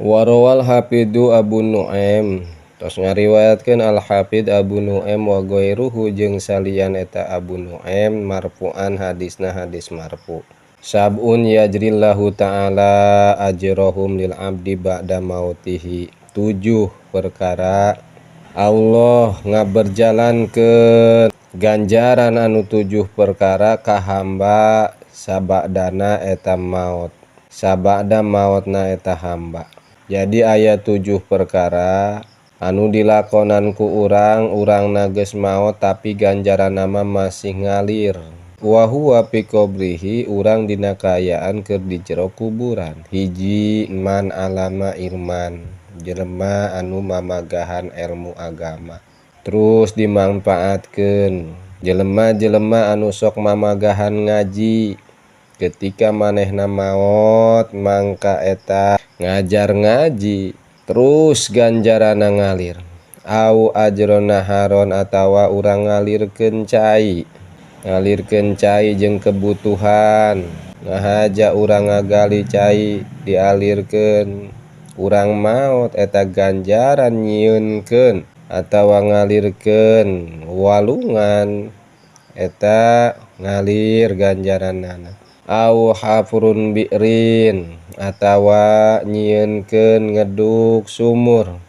Warawal Hafidhu Abu Nu'aim, tos ngariwayatkeun Al Hafidh Abu Nu'aim wa ghairuhu jeung salian eta Abu Nu'aim marfu'an hadisna hadis marfu. Sab'un yajrillahu ta'ala ajrohum lil abdi ba'da mautihi. 7 perkara Allah ngaberjalankeun ganjaran anu 7 perkara ka hamba sabadana eta maot, sabada maotna eta hamba. Jadi aya 7 perkara anu dilakonan ku urang, urangna geus maot tapi ganjaranna mah masih ngalir. Wa huwa fi qabrihi, urang dina kaayaan keur di jero kuburan. Hiji, man alama ilman, jelema anu mamagahan ilmu agama terus dimangpaatkeun. Jelema-jelema anu sok mamagahan ngaji ketika manehna maot mangka eta ngajar ngaji terus ganjaranna ngalir. Au ajrona haron atawa urang ngalirkeun cai, ngalirkeun cai jeung kebutuhan. Ngahaja urang ngagali cai dialirkeun, urang maot eta ganjaran nyieunkeun atawa ngalirkeun walungan eta ngalir ganjarannana. Au hafrun bi'rin atawa nyieunkeun ngeduk sumur,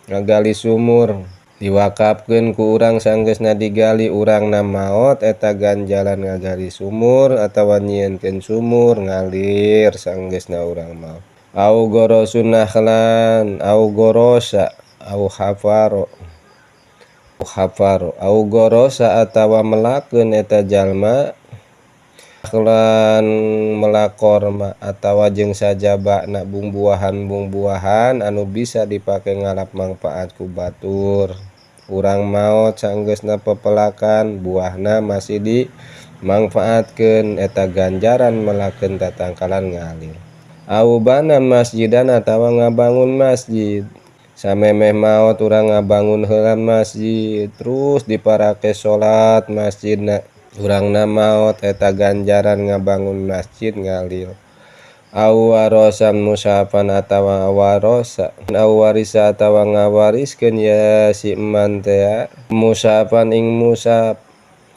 ngagali sumur diwakafkeun ku urang sanggeusna digali urangna maot eta ganjaran ngagali sumur atawa nyieunkeun sumur ngalir sanggeusna urang maot. Au gorosun nakhlan, au gorosa, au hafaro, hafaro, au gorosa atawa melakeun eta jalma lan melakorma atawa jeung sajabana bungbuahan-bungbuahan anu bisa dipake ngalap mangfaat ku batur. Urang maot sanggeusna pepelakan buahna masih dimangfaatkeun eta ganjaran melakeun tatangkalan ngalir. Au bana masjidan atawa ngabangun masjid, samemeh maot urang ngabangun heula masjid terus diparake salat masjidna, urangna maot eta ganjaran ngabangun masjid ngalir. Au warosan mushafan atawa warosa, au warisa atawa ngawariskeun ya si eman tea mushafan ing mushaf.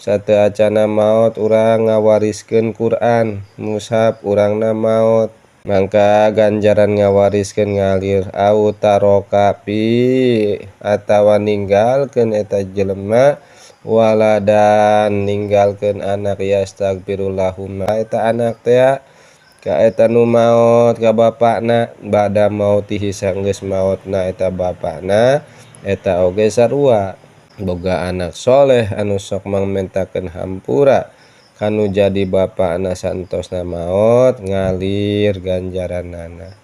Sateu acana maot urang ngawariskeun Quran mushaf, urangna maot mangka ganjaran ngawariskeun ngalir. Au taroka pi atawa ninggalkeun eta jelema waladan, ninggalkeun anak, yastagfirullahumma eta anak tea ka eta nu maot ka bapakna bada mautihi sanggeus maotna eta bapakna eta oge sarua boga anak soleh anu sok mangmentakeun hampura kanu jadi bapakna santosna maot ngalir ganjarannana.